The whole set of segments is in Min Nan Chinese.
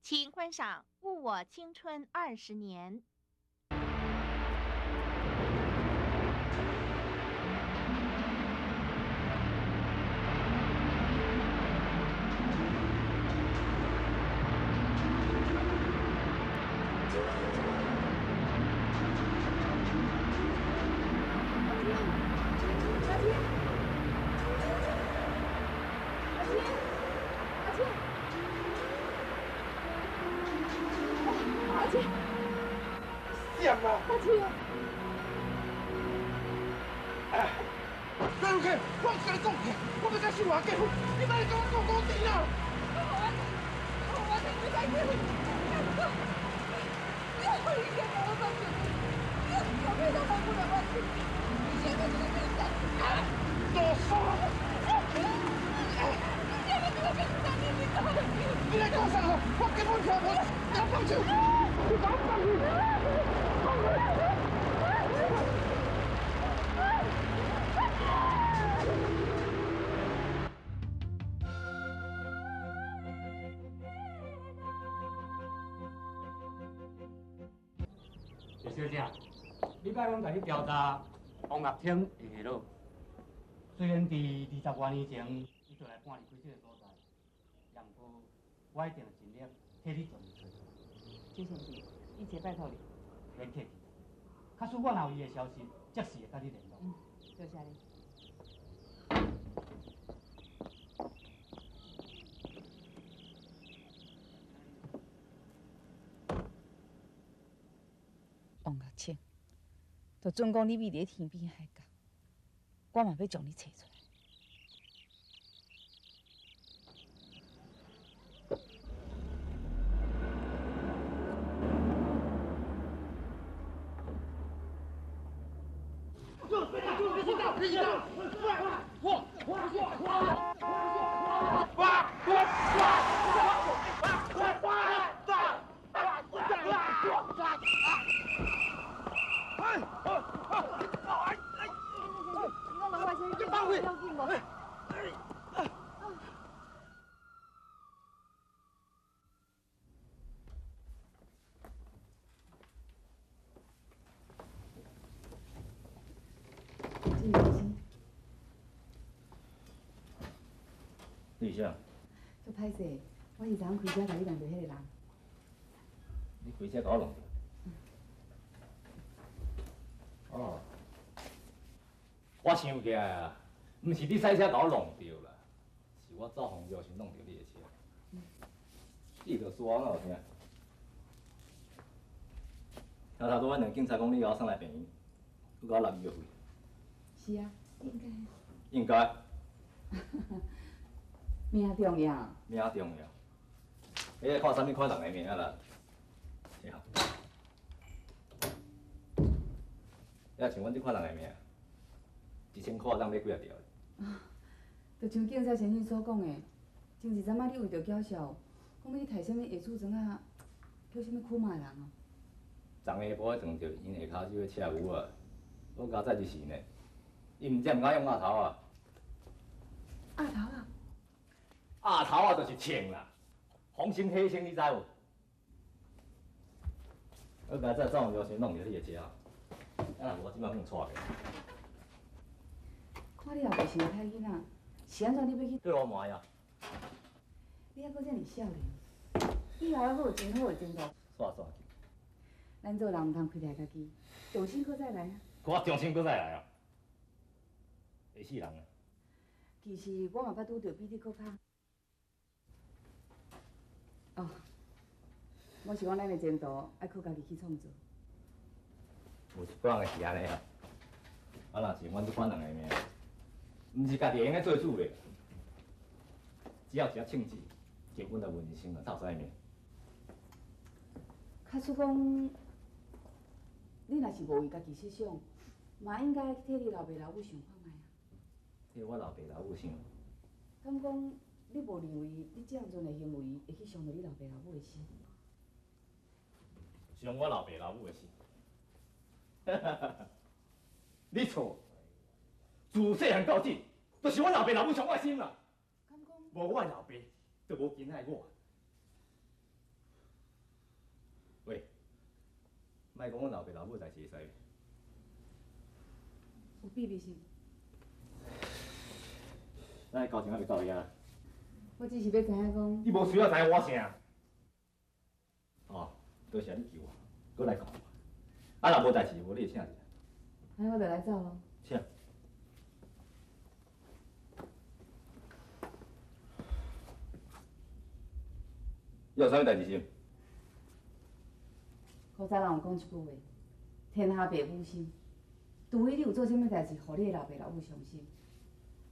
請觀賞《誤我青春二十年》。阿青，哎，刘如开，我毋是共你讲，我欲佮秀华结婚，你莫来共我讲古甜啦！我我听你讲结婚，你你应该共我讲结婚，你后尾都无不了我亲，你现在就变成啊，啰嗦！你现在就变成你你讲的。你来讲啥？我根本听无，你放手，你共我放开！放开！谢小姐，你拜阮共你调查王岳清的下落。虽然伫20多年前，伊就来搬离开这个所在，也毋过我一定尽力替你寻伊出。周先生，一切拜托你。免客气，假使我若有伊的消息，即时会佮你联络。嗯，多谢你。王岳清，就准讲你秘佇咧天边海角，我嘛欲将你揣出来。你是啥？足歹势，我是昨昏开车共你撞著彼个人。你开车共我撞著？哦，我想起来啊，毋是你驶车共我弄著啦，是我走红标时弄著你的车。你著输我哪有听？头头拄阮两警察讲你共我送来病院，阁共我揽医药费。是啊，应该。应该。命重要。命重要。你咧看啥物看人的命啦？抑像阮这款人的命，1000箍当买几仔条？啊，就像警察先生所讲的，前一阵仔你为著缴税，讲欲去刣啥物下厝庄仔，叫啥物苦马人哦。昨下晡撞著𪜶下跤手的车牛仔，我加载一时呢，伊毋才毋敢用鸭头仔。鸭头仔？鸭头仔就是銃啦，红星黑星你知无？我加载走路时弄著你的车，啊若无我这摆去带去。看你也袂像个歹囡仔，是按怎你欲去？对我骂呀！你犹阁遮尔少年，以后犹阁有真好的前途。煞煞去。咱做人毋通亏待家己，重新阁再来啊！我重新阁再来啊！会死人啊！其实我嘛捌拄著比你阁较。哦，我是讲咱的前途爱靠家己去创造。有一寡人是按呢啊，啊若是阮这款人的命，毋是家己会用得做主的。只要一下称职，基本就人生就透屎命。假使讲，你若是无为家己设想，嘛应该替你老爸老母想看觅啊。替我老爸老母想？敢讲你无认为你这样阵的行为会去伤著你老爸老母的心？伤我老爸老母的心？你错，自细汉到这，就是阮老爸老母伤我的心啦。敢讲无我的老爸，就无今仔的我。莫讲阮老爸老母代志会使。有秘密性。咱的交情还袂到遐。我只是欲知影讲。你无需要知影我啥。哦，多谢你救我，阁来看我。啊，若无代志，无你会请一下。按呢我就来走囉。请。你有啥物代志是？古早人有讲一句话：天下爸母心。除非你有做啥物代志，予你的老爸老母伤心，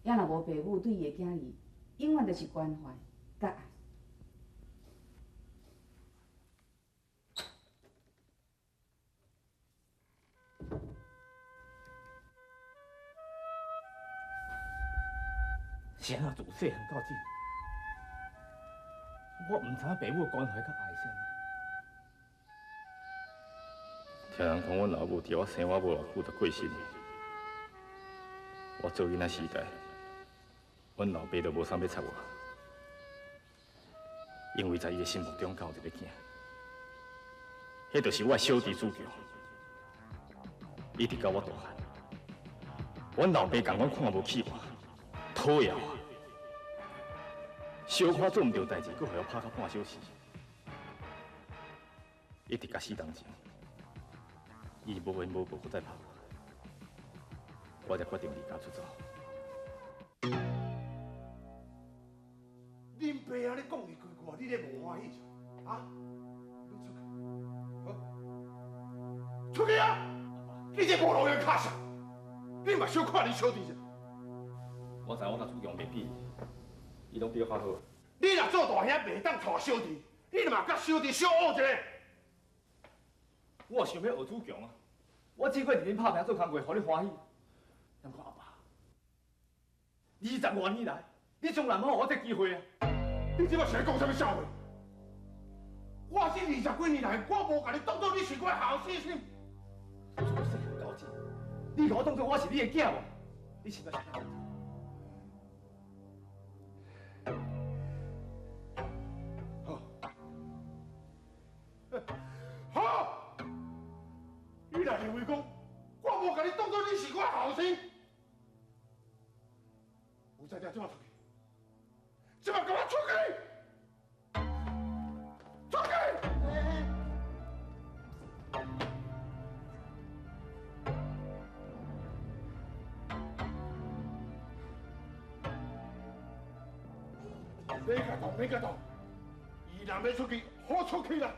也若无爸母对伊的囝儿，永远就是关怀佮爱。是按怎自细汉到这，我毋知影爸母的关怀佮爱是啥物。听人讲，阮老母伫我生我无偌久就过身，我做囡仔时代，阮老爸就无啥欲插我，因为在伊的心目中，敢有一个囝，彼就是我的小弟子强，一直到我大汉，阮老爸共款看无起我，讨厌我，小可做毋著代志，阁予我拍到半小时，一直到死当前。伊无缘无故阁再拍我，我才决定离家出走。恁爸按呢讲伊几句，你咧无欢喜是？啊？你出去，好，出去啊！你这无路用跤啥？你嘛小看你小弟者。我知我佮子强袂比，伊拢比我较好。你若做大兄袂当带小弟，你嘛佮小弟小学一下。我想欲学子强啊！我只过伫恁拍拼做工课，予你欢喜。毋过阿爸，20外年来，你从来无予我这机会啊！你这摆是咧讲啥物笑话？我这20几年来，我无共你当作你是我的后生心。自细汉到这，你共我当作我是你的囝无？你是欲是按怎？好，好。你若认为讲，我无共你当作你是我的后生，有才调这马出去，这马共我出去，出去！免共动，免共动，伊若欲出去，好出去啦。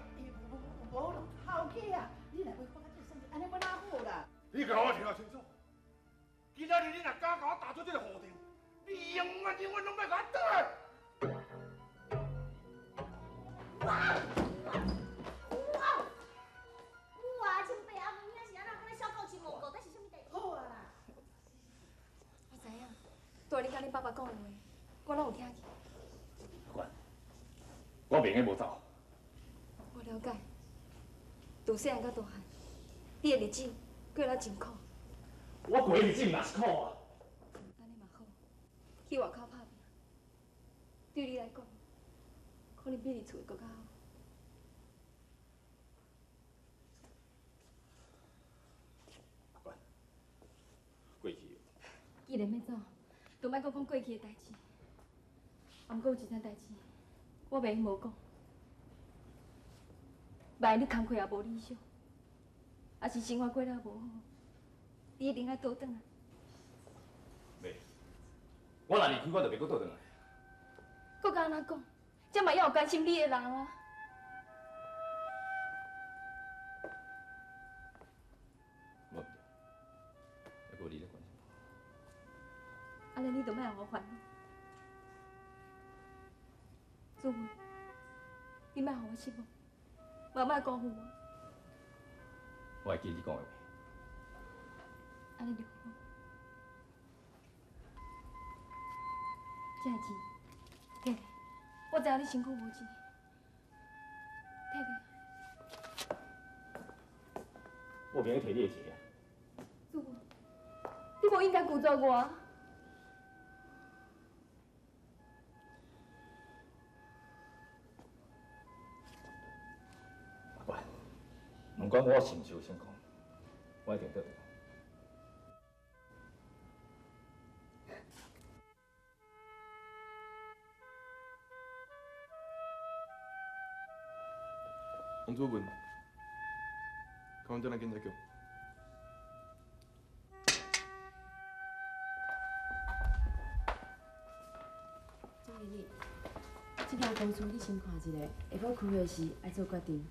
无人头家啊，你若欲发这生意，按呢欲哪好啦？你共我听清楚，今仔日你若敢共我踏出这个雨场，你永远永远拢欲共我转来。哇！哇！亲爸阿母遐是按怎？敢若小狗饲无狗，这是啥物代志？好啊啦！我知影，拄仔你佮恁爸爸讲的话，我拢有听去。阿管，我袂用无走。我了解。自细汉到大汉，你的日子过得真苦。我过的日子嘛是苦啊。按呢嘛好，去外口拍拼，对你来讲，可能比伫厝会阁较好。阿管，过去。既然欲走，就莫阁讲过去的代志。啊，毋过有一件代志，我袂用无讲。万一你工课也无理想，抑是生活过了无好，你一定爱倒转来。袂，我若离开，我就袂阁倒转来。阁敢按怎讲？这嘛犹有关心你的人啊。无毋对，犹阁有你咧关心我。按呢你就莫予我烦恼。子文，你莫予我失望，嘛莫辜负我。我会记你讲的话。按呢就好。这个钱，摕来，我知影你身躯无钱，摕来。我袂用摕你的钱啊。子文，你无应该拒绝我。阿管，不管我是毋是有成功，我一定倒来。王祖文，甲阮转来警察局。总经理，这间公司你先看一下，下晡开会时爱做决定。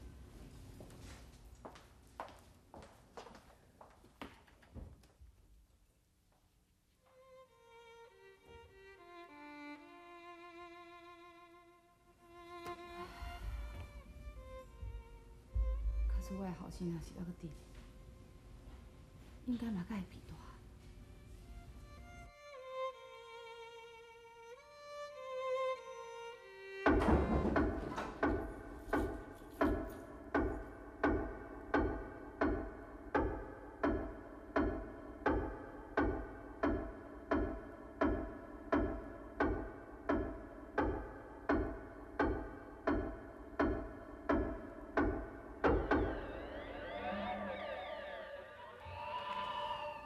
假使我的后生若是犹阁伫，应该嘛佮会变大。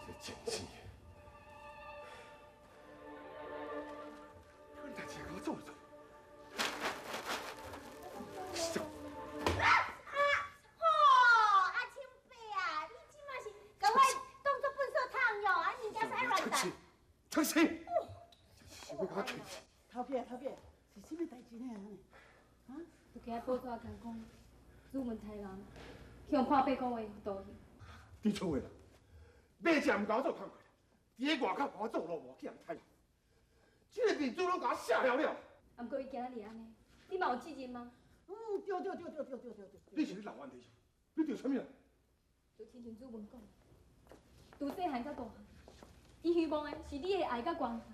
这贱死的！你代志给我做做。吼，阿青伯啊，你这马是共我当作粪扫桶哟，啊物件使乱掷。出气！是欲共我气死！头家，头家，是啥物代志呢？啊？就今日报纸讲讲，主文杀人，去予判八个月徒刑。你出话啦！买食毋共我做工课，伫咧外口共我做老母，去人杀人。这个面子拢共我卸了了。啊，毋过伊今仔日按呢，你嘛有责任吗？嗯，对对对对对对对对。你是咧闹问题啥？你著啥物啦？就亲像主文讲，自细汉到大汉，伊希望的是你的爱佮关怀。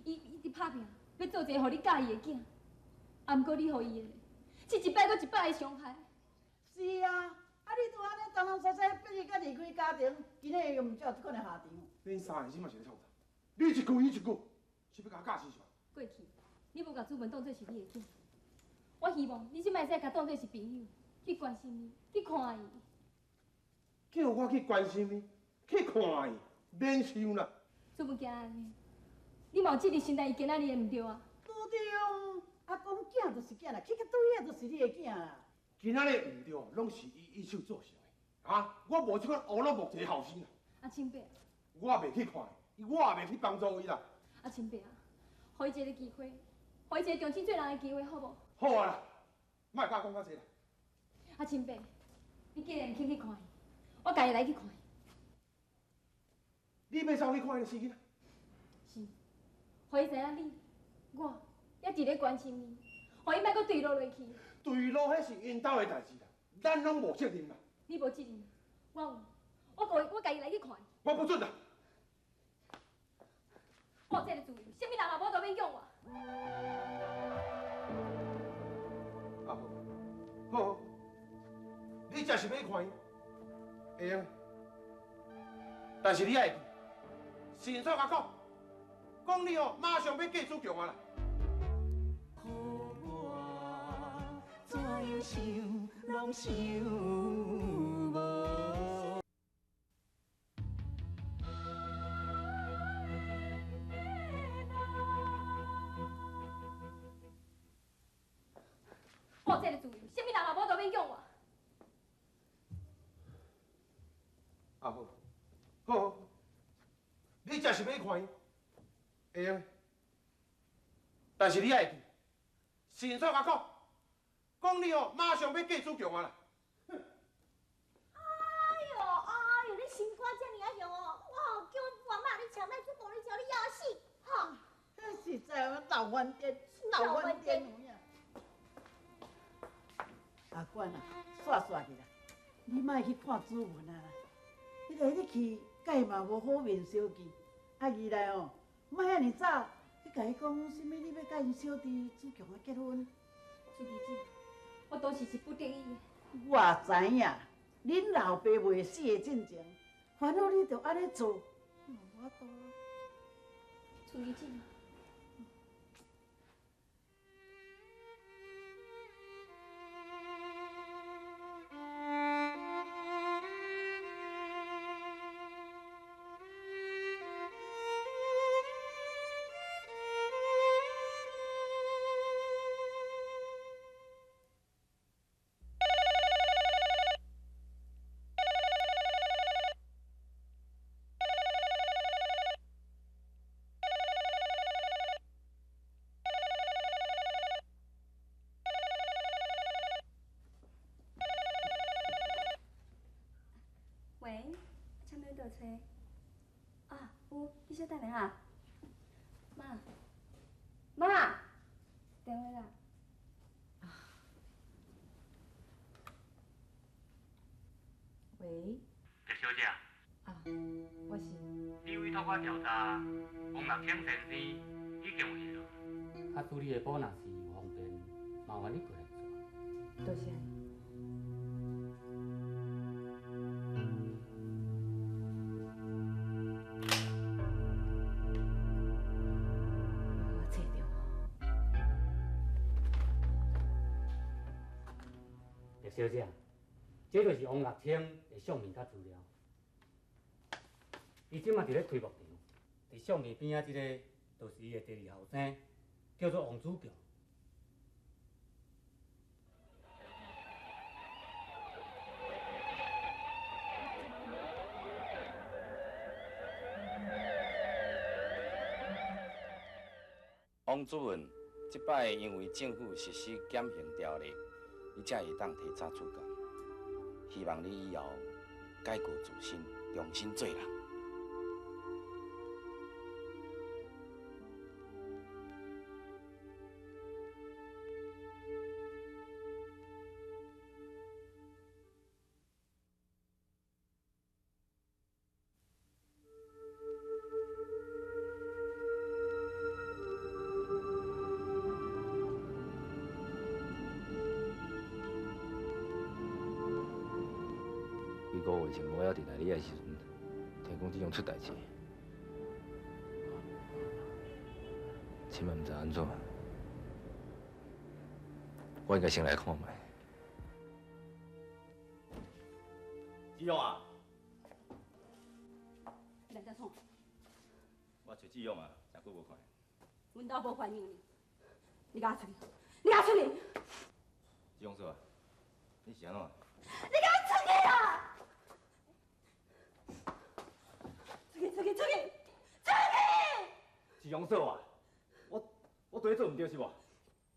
伊一直拍拼，欲做一个予你佮意的囝。啊，毋过你予伊的，是一摆阁一摆的伤害。是啊。啊！你都按呢东东西西，逼伊佮离开家庭，今日又毋才有这款的下场。恁三个这马是咧创啥？你一句，伊一句，是欲共我教死是无？过去，你无共主文当做是你的囝，我希望你这摆会使共当做是朋友，去关心伊，去看伊。叫我去关心伊，去看伊，免想啦。主文今仔按呢，你嘛有责任承担伊今仔日的毋对啊？对对，啊，讲囝就是囝啦，去到对仔就是你的囝啦。今仔日毋对，拢是伊一手造成的。啊，我无这款乌鲁木齐后生啦。阿青伯，我袂去看伊，我也袂去帮助伊啦。阿青伯啊，予伊一个机会，予伊一个重新做人的机会，好无？好啊啦，莫佮我讲较济啦。阿青伯，你既然毋肯去看伊，我家己来去看伊。你欲走去看彼个死囡仔？是，予伊知影你、我犹伫咧关心伊，予伊莫阁坠落落去。坠落彼是𪜶兜的代志啦，咱拢无责任啦。你无责任，我有，我家己来去看。我不准啦！我有这个自由，啥物人嘛无都勉强我。啊好，好，你真是欲去看伊，会用。但是你爱记，先煞共讲，讲你哦，马上欲嫁主强啊啦。怎样想，拢想无。我有这个自由，啥物人嘛无都勉强我。啊好，好，你真是欲去看伊，会用。但是你爱记，先煞共讲。讲你哦，马上欲嫁主强啊啦！哎呦哎呦，你心肝遮尔仔雄哦，我吼叫阮阿妈你抢，莫出无你抢，你枵死吼！实在我闹翻天，闹翻天有影。阿管啊，煞煞去啦，你莫去看主文啊啦。彼个你去，佮伊嘛无好面相见。啊，二来哦，莫遐尔早去共伊讲啥物，你欲佮𪜶小弟主强啊结婚。出奇姊，我当时是不得已的。我知影，恁老爸未死的进前，烦恼你就按呢做，无法度。春妮姊，找。啊，有，你小等下哈。妈，妈，电话啦。喂。叶小姐。啊，我是。你委托我调查王乐清先生已经有下落，假使你下晡若是有方便，麻烦你过来做。多谢。叶小姐，这就是王乐清的相面佮资料。伊这马伫咧推木场，伫相面边仔这个，就是伊的第二后生，叫做王子强。王主任，这摆因为政府实施减刑条例，你才会当提早出监。希望你以后改过自新，重新做人。几个月前我还伫内里的时阵，听讲这种出代志，这摆毋知按怎，我应该先来看觅。志勇啊！你来这创？我找志勇啊，诚久无看。阮兜无欢迎你，你共我出去！你共我出去！志勇嫂，你是按怎？你共我出去啊！出去！出去！出去！出去！志勇嫂啊，我对你做毋对是无？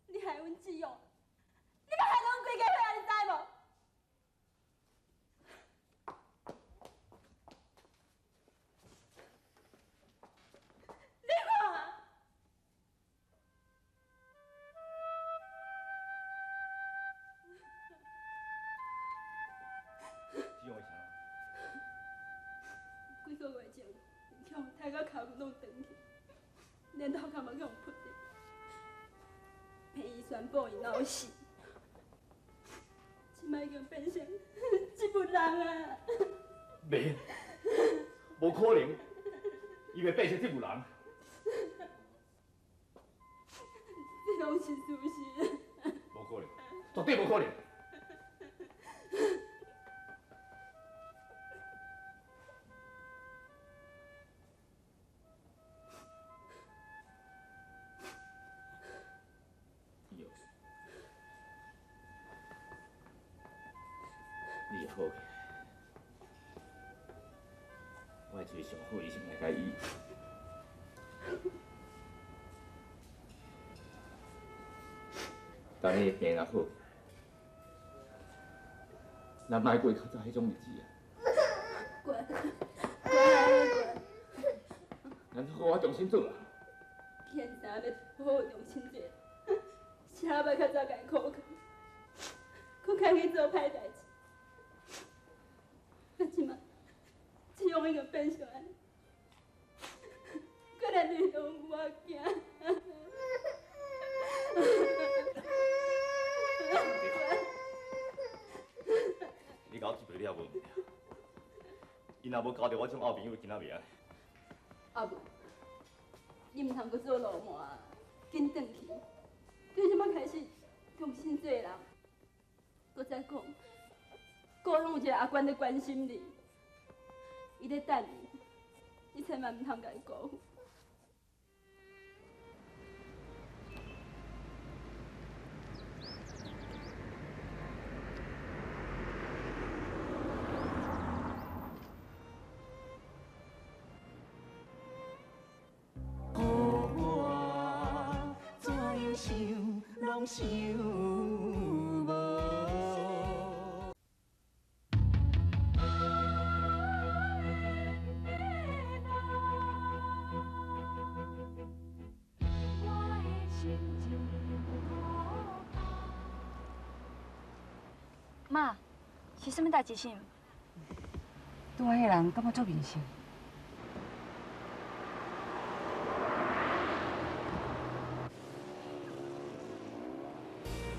你害阮志勇，你欲害阮规家伙，你知无？你看。志勇是啥？几个月前，去予抬到跤骨弄断去，连头壳嘛去予扑着。病院宣布伊脑死，这摆已经变成植物人啊！袂，无可能，伊袂变成植物人。这拢是事实。无可能，绝对无可能。你会好起来，我会找上好医生来共医。等你的病若好，咱莫过较早彼种日子啊！滚，滚啊滚！咱好好重新做啊！现在欲好好重新做，谁欲较早共伊苦劝，阁较去做歹代志。啊，这摆，志勇已经变成按呢，阁来对阮母仔囝。你共我这陪了无毋对？伊若无交著我这种后朋友，今仔袂按呢。阿母，你毋通阁做流氓啊！紧转去，对这摆开始重新做人。阁再讲，故乡有一个阿关咧关心你，伊咧等你，你千万毋通共伊辜负。予我怎样想，拢想无。妈，是啥物代志是毋？拄仔彼人感觉足面熟。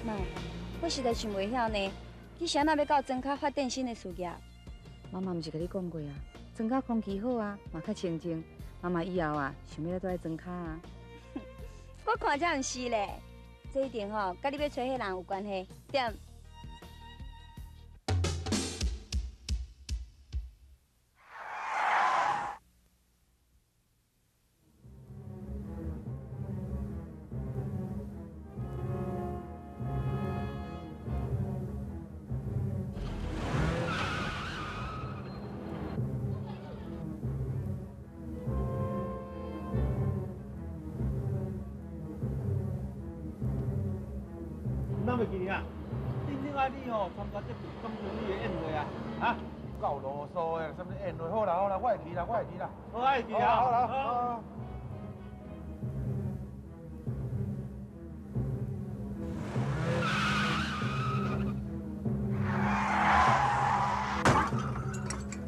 妈，我实在想袂晓呢，你是按怎欲到庄跤发展新的事业？妈妈毋是共你讲过啊，庄跤空气好啊，嘛较清静。妈妈以后啊，想欲来蹛伫庄跤啊。我看才毋是咧，这一定吼，佮你欲揣彼人有关系，对毋？哪会记得啊？顶顶仔你吼参加这次总经理的宴会啊？啊？够啰嗦的，啥物宴会？好啦好啦，我会记啦，我会记啦。好，会记啊。好啦好。